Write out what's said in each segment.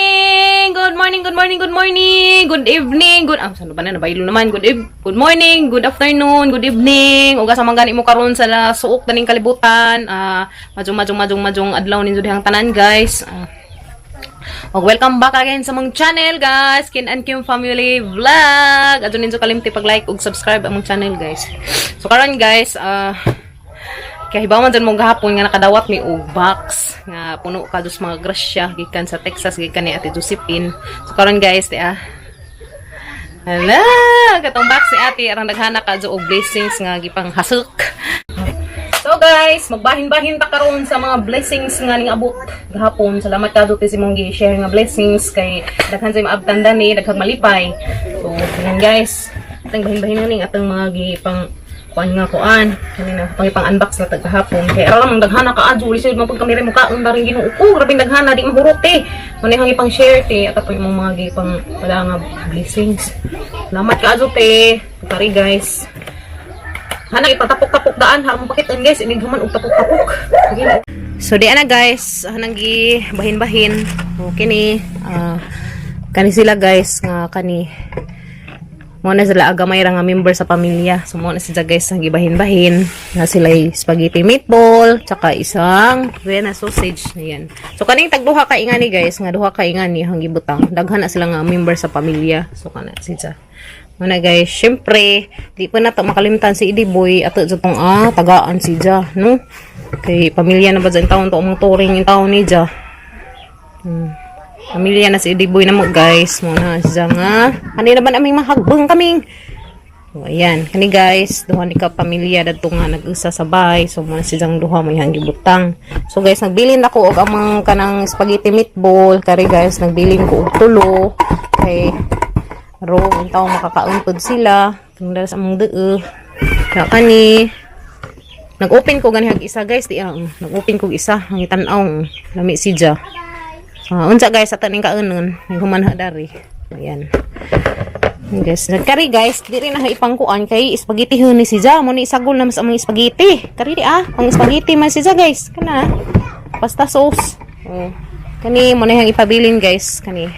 Morning! Good morning, good morning, good morning! Good evening, good. Ah, saan ba na? Nabaylo naman. Good morning, good afternoon, good evening. Ug asa man gani mo karon sa suok taning kalibutan. Ah, majong majong majong majong adlaw ninyo dihang tanan, guys. Ah, og welcome back again sa among channel, guys. Kin and Kim Family Vlog. Adto ninyo kalimti pag-like ug subscribe among channel, guys. So karon, guys, kay hibaw man dyan mo gahapon nga nakadawat mi og box nga puno ka dos mga grasya gikan sa Texas, gikan ni Ate Josephine. So karon, guys, di ah. Hala, katong box ni Ate arang daghana ka og blessings nga gipang hasuk. So guys, magbahin-bahin ta karon sa mga blessings nga ning abot gahapon. Salamat ka ti imong gi-share nga blessings kay daghan sa maabtan dani, daghang malipay. So, ayan guys, atong bahin-bahin ning atong mga gipang kuan nga kuan kanina pang ipang unbox na gahapon kay ara mang daghana ka adyo lisod man pag kami mo kaon daring Ginoo ko, grabing daghana, di mahurot eh. Mo ni ipang share te at ato imong mga gipang wala nga blessings. Salamat ka adyo te. Kari, guys. Hanang ipatapok-tapok daan harong pakitaan, guys, inig human og tapok-tapok. Sige. So di ana, guys, hanang gi bahin-bahin. Okay ni kani sila, guys, nga kani mo na sila gamay ra nga member sa pamilya. So mo na sila, guys, ang gibahin-bahin na sila spaghetti meatball tsaka isang Vienna sausage. Ayan. So kaning tag duha ka ingani, guys, nga duha ka ingani ang gibutang. Daghan na sila nga member sa pamilya. So kana siya. Muna guys, syempre, di pa na to makalimtan si Idi Boy ato sa tong tagaan si Ja, no? Kay pamilya na ba dyan taon to among turing yung taon ni Ja. Pamilya na si Idi Boy na mo, guys. Muna siya nga. Kanina ba naming mahagbang kaming. So, ayan. Kani guys, duha ni ka pamilya dadto nga nag-usa sa bahay. So muna siyang duha may gibutang. So guys, nagbilin ako og amang kanang spaghetti meatball. Kari guys, nagbilin ko og tulo. Kay ro tawo makakaon pod sila. Tungdal sa among dee. Kaya kani nag-open ko gani isa, guys, di ah, nag-open ko isa ang itan-aw lami si Ja. Unsa guys sa taning kaunon, human ha dari. Ayan. Guys, nagkari guys, di rin na ipangkuan kay spaghetti ni si Ja. Mo ni isagol na mas among spaghetti. Kari di ah, pang spaghetti man si Ja, guys. Kana. Pasta sauce. Oh. Kani mo na yang ipabilin, guys, kani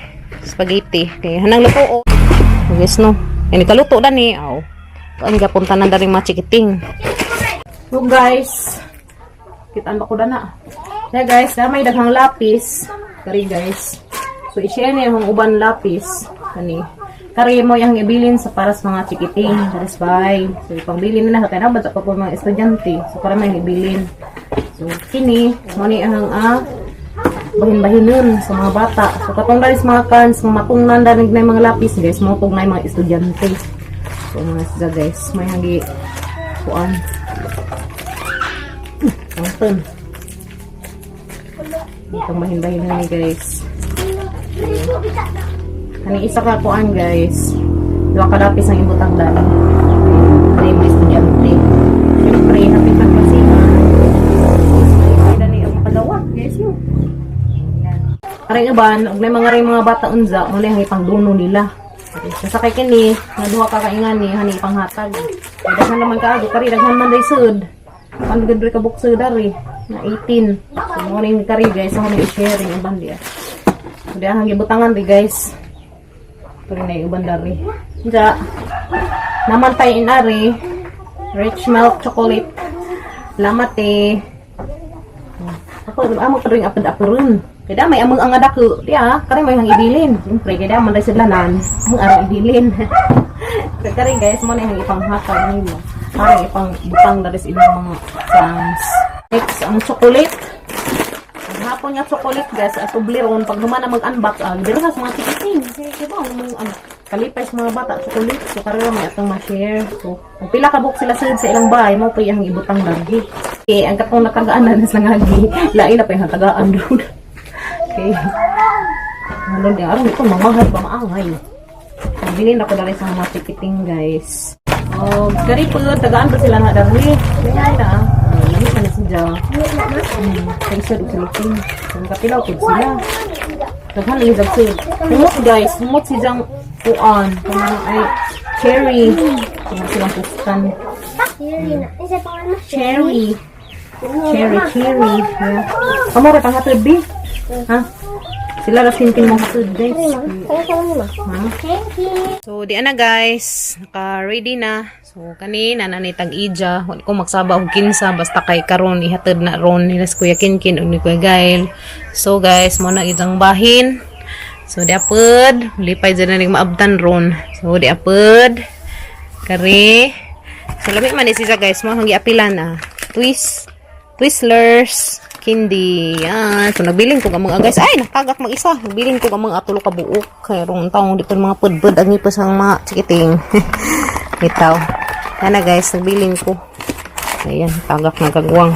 spaghetti. Kay hanang luto oh. Guys no. Ini kaluto dani aw. Ang gapon tanan dari mga chikiting. So guys, kitaan ba ko dana? Yeah guys, na may daghang lapis. Kari guys. So i-share niya ang uban lapis kani. Kari mo yung ibilin sa para sa mga chikiting, para sa bahay. So ipangbilin na kay na ba pa po mga estudyante. So para may ibilin. So kini mo ni ang bahin-bahinon sa mga bata. So katong dali sa mga cans, mga matungnan danig na yung mga lapis, guys, mo na yung mga estudyante. So mga sila guys, may hagi kuan. Ang itong bahin-bahin ni guys. Kani isa ka kuan, guys. Duha ka lapis ang ibutang dani. Kani mga estudyante. Siyempre, hapit na kasi na. Dani ang makadawat, guys, no. Ayan. Aring uban, ug may mga ring mga bata unza, mo na yung ipangduno nila. Sa sakay kini, nga duha ka kaingani, hani ipanghatag. Kay daghan naman kaayo, kari daghan man day sud. Pan gud ka bukso dari na 18. So mo ning kari guys, ako ni i-share yung uban diya. So diya ang gibutangan di, guys. Pero na yung uban dari. Unsa naman tayo inari rich milk chocolate. Salamat eh. Ako, amo pa rin apad-apuron. Kaya may among ang adako. Di ah, kare may hang ibilin. Siyempre, kaya man sila nan. Among arang ibilin. Kaya kare guys, mo na yung ipanghatag nila. Parang ipang butang dari sa ilang mga cans. Next, ang chocolate. Ang hapon nga chocolate, guys, at Toblerone, pag human na mag-unbox, dira sa mga chikiting. Kasi, diba, ang mga, kalipay sa mga bata, chocolate. So, kare may atong ma-share. So, kung pila ka buok sila sa ilang bahay, mo pa yung ibutang darhi. Okay, ang katong natagaanan sa ngagi, lain na pa yung tagaan doon. Okay. Ano di aron ito mamahal pa maangay. Bilin ako dali sa mga chikiting, guys. Oh, kari po tagaan pa sila nga dali. Kaya na. Oh, lami pa na siya. Kaysa og silipin. Kung kapilaw pud sila. Daghan lagi jag sud. Humot guys, humot si jang kuan. Kanang ay cherry. Kung silang pustan. Cherry na. Isa pa nga. Cherry. Cherry, cherry. Yeah. Amo ra panghatod bi. Ha? Sila ra sintin mo food, guys. Thank you, ma. Thank you. So, di ana guys, naka-ready na. So, kanina na ni tag ija, wala ko magsaba og kinsa basta kay karon ihatod na ron nila si Kuya Kinkin ug ni Kuya Gail. So guys, mo na ijang bahin. So, di apod, lipay dyan na ning maabtan ron. So, di apod. Kari. So, lami man ni siya guys, mo hanggi apilan ah. Twizzlers, candy. Yan. So, nagbilin ko mga guys. Ay, natagak mag-isa. Nagbilin ko mga tulo ka buok. Kaya rong taong di pa mga pudpud ang ipos ang mga chikiting. Bitaw. Yan na guys, nagbilin ko. Ayan, tagak na kagwang.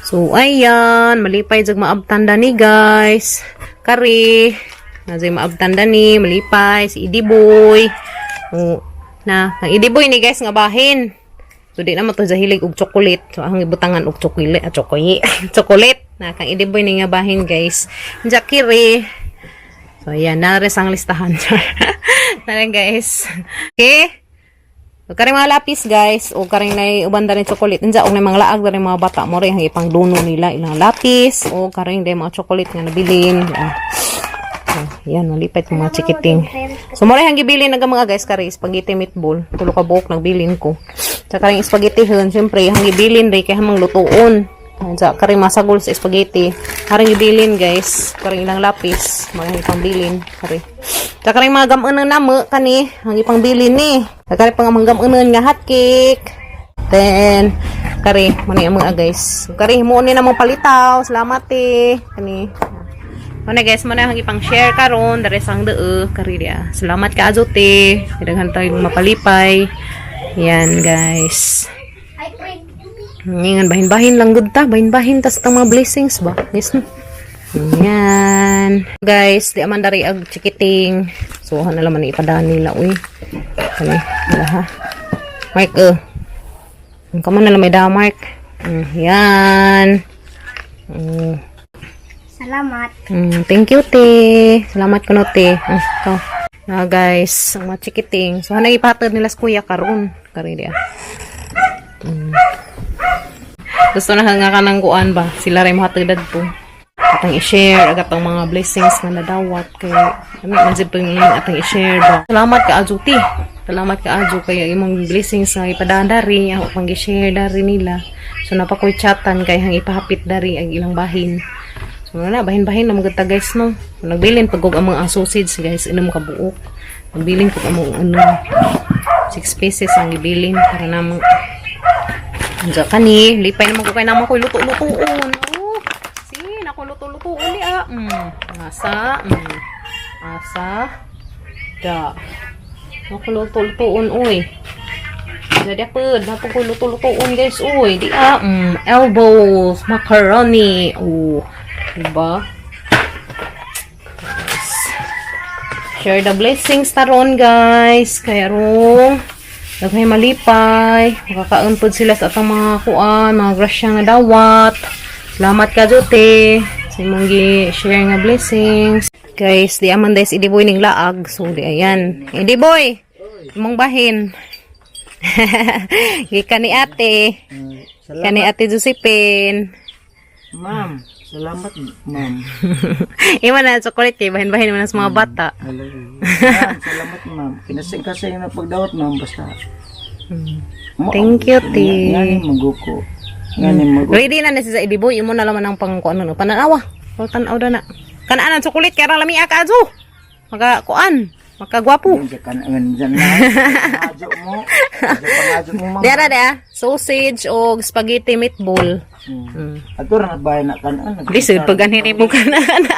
So, ayan. Malipay jag maabtan ni guys. Kari. Nazay maabtan ni. Malipay. Si Idiboy. O, na. Ang Idiboy ni guys nga bahin. So, di naman to sa hilig og chocolate. So, ang ibutangan og chocolate. Ah, chocolate. Chocolate. Na, kang Idiboy ni nga bahin guys. Jakiri. So, ayan. Nares ang listahan. Nare guys. Okay. So, karing mga lapis guys, o karing nay uban dali chocolate. Unsa og nay mga laag dali mga bata mo rin ang ipang duno nila ilang lapis o karing day mga chocolate nga nabilin. Ah. So, yan malipay itong mga chikiting. So mo rin ang gibilin ng mga guys kari spaghetti meatball. Tulo ka buok nagbilin ko. Sa karing spaghetti hun, syempre ang gibilin rin kay hamang lutuon. Sa karing masagol sa spaghetti. Karing gibilin guys, karing ilang lapis, mga ipangbilin kari. Sa karing mga gamunan namo kani, ang ipangbilin ni. Sa karing pang mga gamunan nga hot cake. Then kari mo ni ang mga guys. Kari mo ni namang palitaw. Salamat eh. Kani. Muna guys, muna ang ipang share karon dere sang dee kari dia. Salamat ka te. Daghan tayong mapalipay. Yan guys. I pray. Ngayon, bahin-bahin lang gud ta, bahin-bahin tas tang mga blessings ba. Yes no. Yan. Guys, di aman dari ag chikiting. So, na laman ni ipadaan nila uy. Kani, wala ha. Mark eh. Ang kamo na lang may da Mark. Yan. Salamat. Thank you, te. Salamat kuno, te. Ikaw. Ah, guys, ang mga chikiting. So, hanay ipatid nila sa kuya karon. Kari dia. Gusto na nga ka ng kuan ba? Sila rin mahatid to. Atang i-share, agat ang mga blessings nga nadawat. Kay, ano, man jud pang atang i-share ba? Salamat ka, Ajo, te. Salamat ka, Ajo. Kaya imong blessings nga ipadaan dari, ako pang i-share dari nila. So, napakoy chatan kay hang ipahapit dari ang ilang bahin. So, wala na, bahin-bahin na maganda guys, no? So, nagbilin pag ang mga sausage, guys, inom ka buok. Nagbilin pag ang mga ano, 6 pieces ang gibilin para namang Andiyan kani, lipay naman ko kay naman ko luto-lutoon. Oh, si, nako luto-lutoon ni ah. Asa, Asa. Da. Nako luto-lutoon oy. Jadi apa? Nako ko luto-lutoon guys oy. Di ah, elbows, macaroni. Oh, diba? Guys. Share the blessings taron guys. Kaya rong daghay malipay. Makakaon pod sila sa atong mga kuan, mga grasya nga dawat. Salamat ka Jote sa imong gi-share nga blessings. Guys, di aman guys idiboy ning laag. So di ayan. Idiboy. Imong bahin. Gikan ni ate. Kani Ate Josephine. Ma'am, salamat ma'am. Ima na chocolate kay bahin-bahin man sa mga bata. Hello. Ma'am, salamat ma'am. Kinasing kasi yung napagdawat ma'am basta. Thank you, te. Ngani maguko. Ngani maguko. Ready na ni si sa Idiboy, imo na laman ang pang kuan ano, pananawa. O tan-aw da na. Kanaan ang chocolate kay ra lami ka ajo. Maka kuan, makagwapo. Diyan kan dyan na. Pangadyo mo. Pangadyo mo ma'am. Dara da, sausage o spaghetti meatball. Ato ra na bahay na kanan. Lisod pag ganhin mo kana na.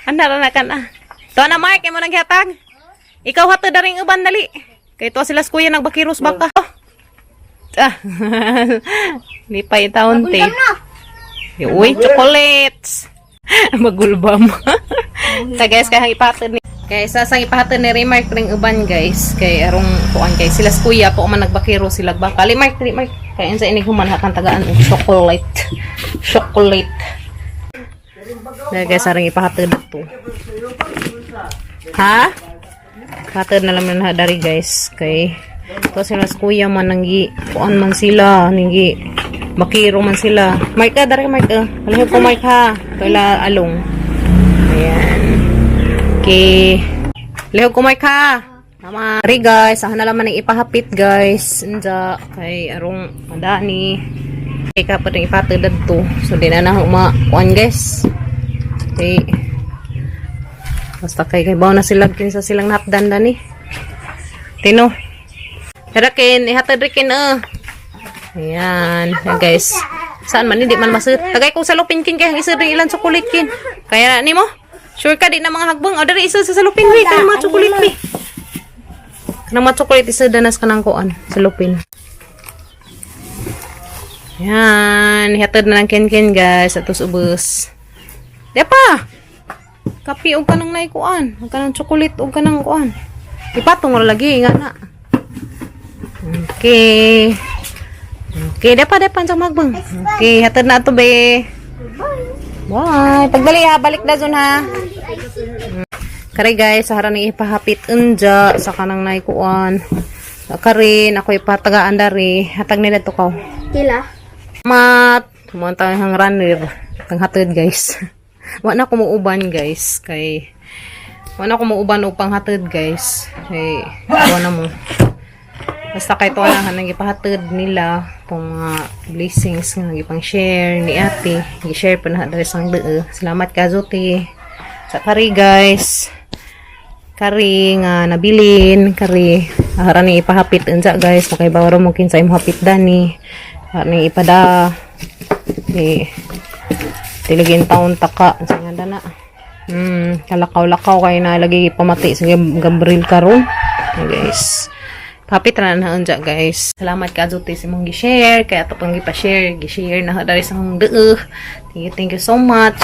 Anda ra na kana. To na Mark, imo nang gihatag. Ikaw hatod na ring uban dali. Kay to sila sa kuya nagbakiros baka. Oh. Ah. Lipay taon te. Uy, chocolates. Magulbam. Sa guys, kaya ipahatid ni Guys, sasang ipahatid ni Remark ring uban guys. Kay arong kuan kay sila sa kuya po man nagbakiro sila baka. Ali Mark, dali Mark. Kay unsa inig human hakan tagaan og chocolate. Chocolate. Na guys, arang ipahatid to. Ha? Hatid na lang na dari guys kay to sila sa kuya man nanggi kuan man sila nanggi Makiro man sila. Mark ka, dari Mark ka. Palihog ko, Mark, ha. Kaila along. Ayan. Okay. Lihog ko, Mark, ha. Tama. Ari guys, saan na laman ang ipahapit, guys. Inja, kay arong madani. Kay ka pa rin ipatulad to. So, di na na kuan, guys. Okay. Basta kay baw na sila kinsa silang napdan dani. Tino. Herakin, ihatid rikin eh. Ayan, ayan guys. Saan man hindi man masud. Tagay kong salupin kin kay ang isa rin ilan chocolate kin. Kaya nimo? Sure ka di na mga hagbang. O diri isa sa salupin wi kay mga chocolate wi. Kanang mga chocolate isa danas kanang kuan salupin. Ayan, ihatid na lang kin-kin guys atos ubos. Di pa. Kapi og kanang naikuan, og kanang chocolate og kanang kuan. Ipatong ra lagi nga na. Okay. Okay, dapat dapat sa magbang. Okay, hatid na ato be. Bye. Pagdali ha, balik na zon ha. Kare guys, sa haran ni ipahapit unja sa kanang naikuan. Kare, ako ipatagaan dari. Hatag nila to ko. Tila. Mat, tumunta ang runner. Tang hatid guys. Wa na kumuuban guys kay wa na kumuuban upang hatid guys. Kay wa na mo. Basta kay to na nang ipahatid nila tong mga blessings nga gipang share ni ate. Gi-share pa na diri sang dee. Salamat ka Zuti. Sa kari guys. Kari nga nabilin, kari ahara ni ipahapit unsa guys, makaibaw ra mo kinsa imong hapit dani. Ahara ni ipada ni tiligin taon taka sa nga dana. Kalakaw-lakaw kay na lagi pamati sa Gabriel karon. Ay, guys. Hapit ra na unja guys. Salamat ka Zuti sa imong gi-share kaya ato pang gipa-share, gi-share na dari sa akong dee. Thank you so much.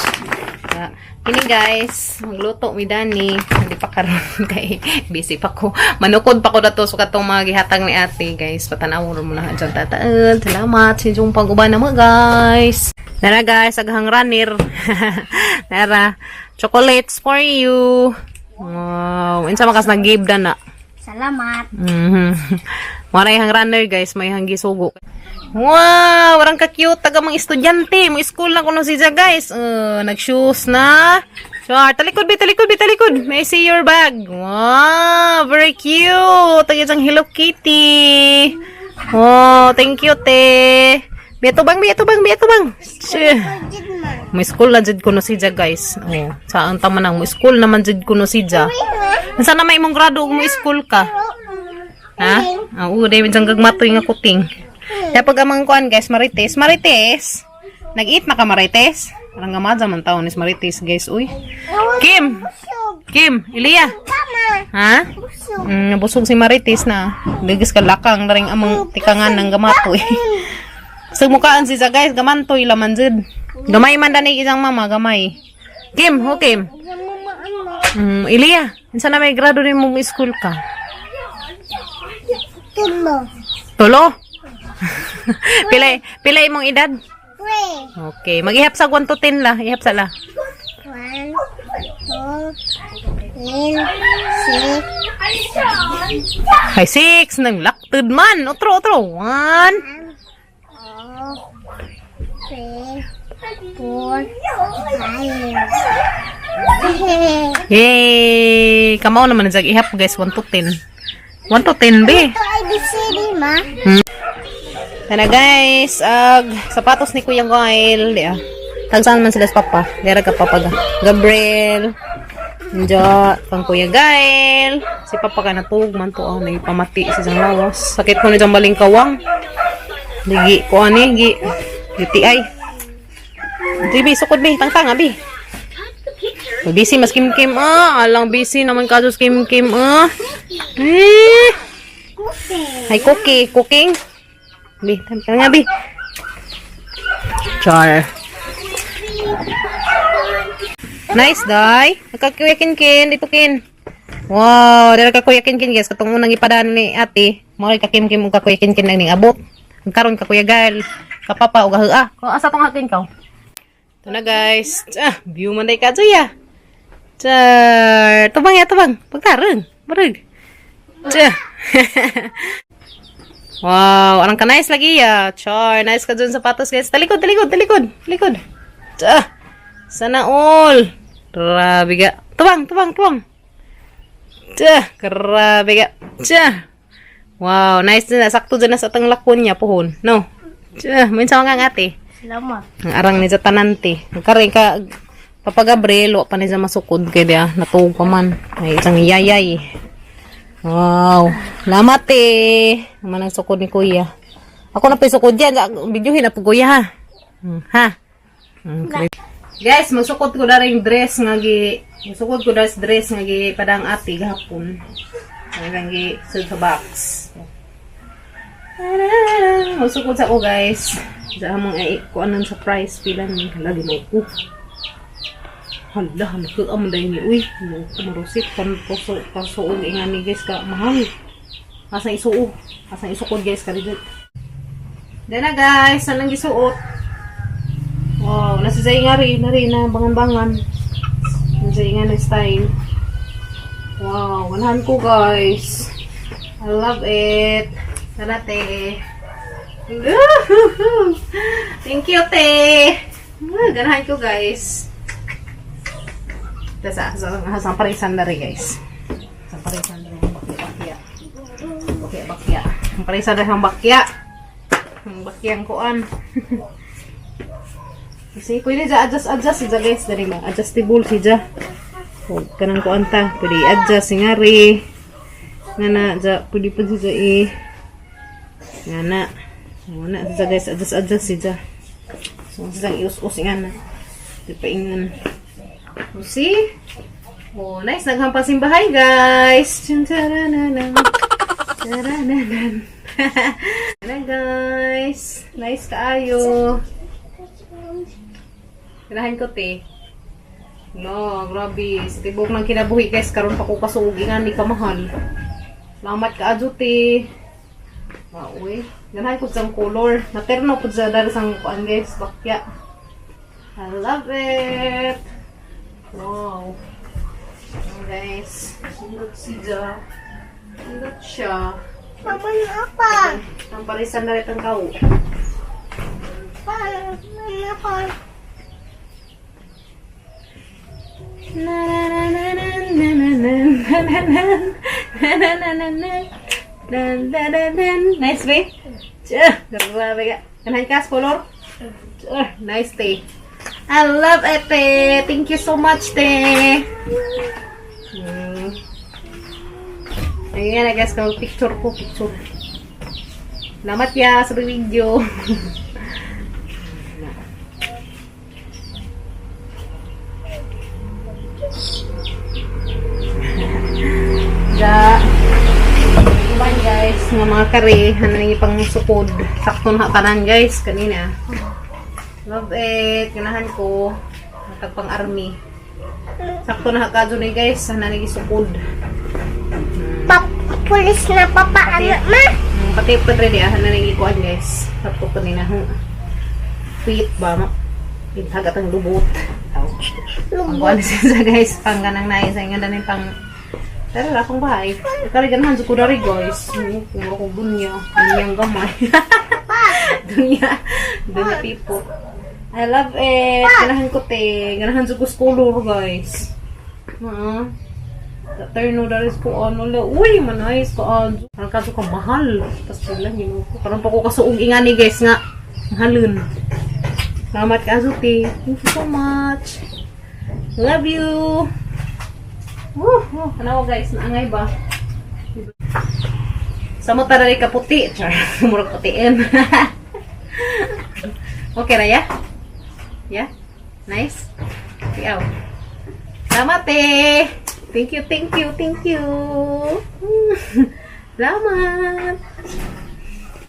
Kaya, kini guys, magluto mi Dani. Hindi pa karon kay busy pa ko. Manukod pa ko dato sa katong mga gihatag ni ate guys. Patanaw mo na dyan tatael. Salamat sa inyong pag-uban na mo guys. Nara guys, aghang runner. Nara, chocolates for you. Wow, unsa makas nag-give na. Salamat. Waray hang runner guys, may hang gisugo. Wow, warang ka-cute taga mga estudyante, mga school na kuno siya guys. Nag-shoes na. Sure, talikod bi, talikod bi, talikod. May I see your bag. Wow, very cute. Taga isang Hello Kitty. Oh, thank you, te. Bi bang, bi bang, bi bang. Shh. May school na jud kuno siya guys. Oh, saan tama nang mo school naman jud kuno siya. Unsa na may imong grado ug mo school ka? Ha? Ah, oo, dahil minsan gagmatoy nga kuting. Kaya pag amang kuan guys, Marites, Marites! Nag-eat na ka Marites? Parang nga madya man taon is Marites guys, uy. Kim! Kim! Ilya! Ha? Busog si Marites na. Ligis ka lakang na rin amang tikangan ng gamatoy. Sa mukhaan si guys, gamantoy laman jud. Gamay man dani isang mama, gamay. Kim, ho Kim. Ilya, unsa na may grado ni mong school ka? Tulo. Tulo. Pila pila imong edad? Three. Okay, mag-ihap sa 1 to 10 la, ihap sa la. 1, 2, 3, 6. Kay 6 nang laktod man. Otro otro. 1. 2, 3, 4, 5. Yay! Kamao naman jag ihap guys 1 to 10. 1 to 10 be. Ito ay BCD, ma. Tara guys, ag sapatos ni Kuya Gael, di ah. Tagsaan man sila sa papa. Dira ka papa ga. Gabriel. Nja, pang Kuya Gael. Si papa ka natug man to ah, pamati sa isang lawas. Sakit ko ni jang balingkawang. Ligi ko ani gi UTI. Di bi sukod bi tangtang abi. Busy mas kim kim ah, alang busy naman ka kim kim ah. Eh. Ay cookie, cooking. Bi, tangtang nga bi. Char. Nice, day. Nagkakuya kin kin dito kin. Wow, dira ka kuya kin kin guys. Katong unang ipadaan ni ate. Mo ka kim kim ug ka kuya kin kin ang ning abot. Ang karon ka kuya Gal. Kapapa ug ah. Ko asa tong hakin ka? Ito na guys. Ah, view man day ka ya. Char. Tubang ya, tubang. Pagtarong. Barag. Char. Wow, arang ka nice lagi ya. Char, nice ka dun sapatos, guys. Talikod, talikod, talikod, talikod. Ah, sana all. Grabe ka. Tubang, tubang, tubang. Tah, grabe ka. Tah. Wow, nice din na. Sakto dyan na sa atang lakon niya, puhon. No? Tah, minsan nga nga, ate. Salamat. Ang arang ni sa tanante. Karon ka, Papa Gabriel, wa pa ni sa masukod kay diya. Natuog pa man. Ay, isang yayay. Wow. Salamat eh. Naman ang sukod ni Kuya. Ako na pa yung sukod yan. Videohin na po, Kuya, ha? Ha? Okay. Guys, magsukot ko na rin dress nga gi magsukot ko na dress nga gi padang ate gahapon. Nga gi sud sa box. Magsukot sa ko, guys. Sa among ay ko anong surprise pila ni lagi mo ko. Hala, ko amo dai ni uy. Mo ko marusit kan puso pasuog ingani, guys, ka mahal. Asa isuo? Asa isukod, guys, kari. Dana, guys, anang gisuot. Wow, nasa sa nga rin, na rin na bangan-bangan. Nasa nga na style. Wow, ganahan ko, guys. I love it. Tara, te. Thank you, te. Ah, ganahan ko, guys. Tapos, sa parisan na rin, guys. Sa parisan na rin, bakya-bakya. Bakya-bakya. Ang parisan na rin, ang bakya. Ang bakyang kuan. Kasi pwede dyan, adjust, adjust siya, guys. Dari mo, adjustable siya. Huwag ka nang kuan ta. Pwede i-adjust, singari. Nga na, dya, pwede pa siya i. Nga na. Nga na, siya, guys, adjust, adjust siya. So, siya ius-us nga na. Di pa ingan. You see? Oh, nice. Naghampas yung bahay, guys. Tiyun, tarananan. Tarananan. Tara, guys. Nice kaayo. Ganahan ko, te. No, grabe. Sa tibok ng kinabuhi, guys, karon pa ko kasugi nga ni kamahal. Salamat ka, adyo, te. Wow, uy. Ganahan ko sa color. Naterno ko sa dahil sa kuan, guys. Bakya. I love it. Wow. Oh, guys. Sindot siya. Sindot siya. Mama na pa. Ang parisan na rin ang kau. Pa, mama pa. Na na na na na na na na na na na na na na na na na na. Nice, be? Tiyah, grabe ka. Ganahan ka, color? Tiyah, nice, te. I love it, te. Thank you so much, te. Ayan na, guys, kung picture ko, picture. Salamat ya sa video. Da. Uban, guys, nga mga kare, ano yung pang sukod. Sakto na tanan, guys, kanina. Love it. Ganahan ko. Matag pang army. Sakto na kadyo ni, guys, ano nang sukod. Pa, pulis na papa, anak ma. Pati pa rin ah, ano nang ikuan, guys. Sakto kanina. Fit ba? Ma? Ithagat ang lubot. Ang kuan siya, guys, pang ganang nais, ay nga na pang Tara ra akong bahay. Kari ganahan sa kudari, guys. Puro ko dunya. Dunyang gamay. Dunya. Dunya people. I love it. Ganahan ko, te. Ganahan sa color, guys. Oo. Turn no daris ko ano la. Uy, manayos ko ano. Parang kaso ka mahal. Tapos pala, hindi mo ko. Parang pa ko kasuog ingani, guys, nga. Mahalon. Salamat ka, te. Thank you so much. Love you. Oh, ano, guys, naangay ba? Sa mo tarari ka puti. Char, murag putiin. Okay na ya? Yeah? Nice? Tiaw. Salamat eh. Thank you, thank you, thank you. Salamat.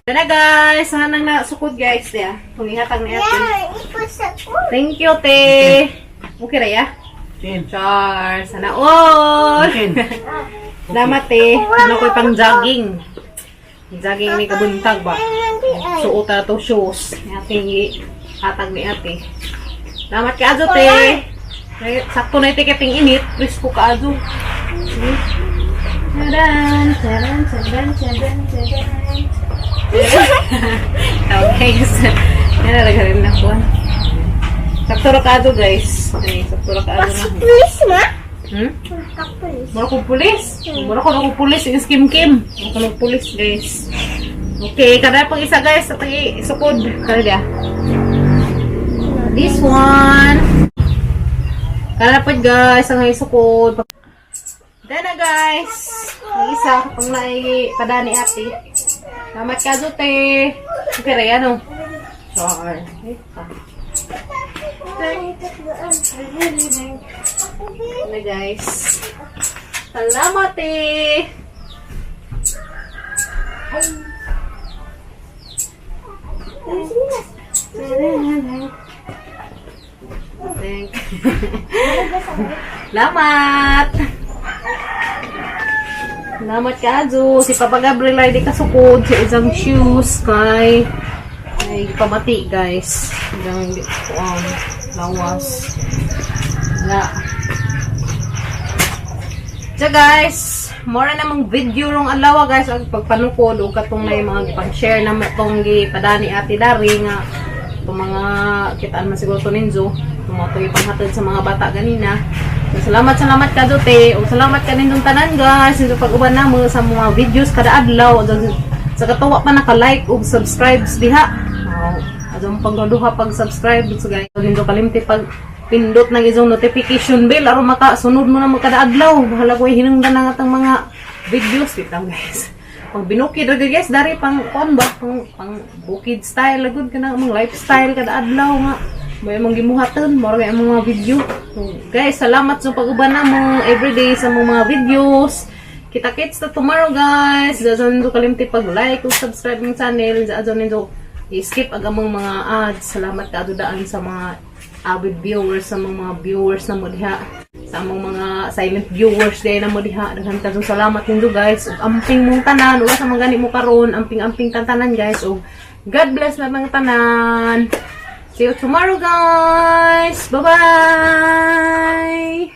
Tara, guys, sana nang nasukod, guys, ya. Pangihatag ni ate. Yeah, ikaw sa ko. Thank you, te. Okay ra ya? Ten. Char, sana all. Ten. Salamat eh. Ano ko pang jogging. Jogging ni kabuntag ba? Suot na to shoes. Ni ate hatag ni ate. Salamat ka azo, te. Eh, sakto na itiket ting init. Presko ka azo. Sige. Taran, taran, taran, taran, taran. Okay, guys. Yan na rin na ko. Sakto ra kaado, guys. Ay, sakto ra kaado Mas na. pulis ma? Hmm? Kapulis. Mura kong pulis. Mura ko kong pulis. Yung skim kim. Mura ko pulis, guys. Okay, kada pang isa, guys. Sa tagi sukod. Kada dia. This one. Kada po, guys. Ang sukod. Dana, guys. Ang isa. Pang naigi. Kada ni ate. Salamat ka, Zute. Okay, Raya, no? Sorry. Ano, guys. Salamat, eh. Thank. Salamat. Salamat ka, Si Papa Gabriel ay di kasukod sa isang shoes kay ay pamati, guys. Isang lawas. Wala. So guys, more na namang video rong adlaw, guys, ang pagpanukod ug katong na yung mga pag-share na itong gipadani Ate Dari nga itong mga kitaan man siguro to ninzo itong mga itong ipanghatod sa mga bata ganina. So, salamat, salamat ka Dote. Ug salamat ka ninyong tanan, guys, sa pag-uban namo sa mga videos kada adlaw. Ug sa katuwa pa naka-like ug subscribe diha. Oh, adong pagduha pag-subscribe so guys, ninyo kalimti pag pindot ng isang notification bell aron makasunod mo na mo kada adlaw. Bahala ko hinungdan ang atong mga videos bitaw, guys. Pag binukid ra gyud, guys, dari pang kuan ba, pang bukid style gud kana among lifestyle kada adlaw nga may among gimuhaton mao ra among mga video. So, guys, salamat sa pag-uban namo everyday sa among mga videos. Kita-kits ta tomorrow, guys. Dazon do kalimti pag like ug subscribe ng channel. Dazon nindo i-skip ang among mga ads. Salamat kaadto daan sa mga avid viewers, sa mga viewers na mo diha, sa among mga silent viewers dahil na mo diha. Daghan kadtong salamat ninyo, guys. Ug amping mong tanan ug sa mga gani mo karon, amping-amping tanan, guys, ug God bless na mga tanan. See you tomorrow, guys. Bye bye.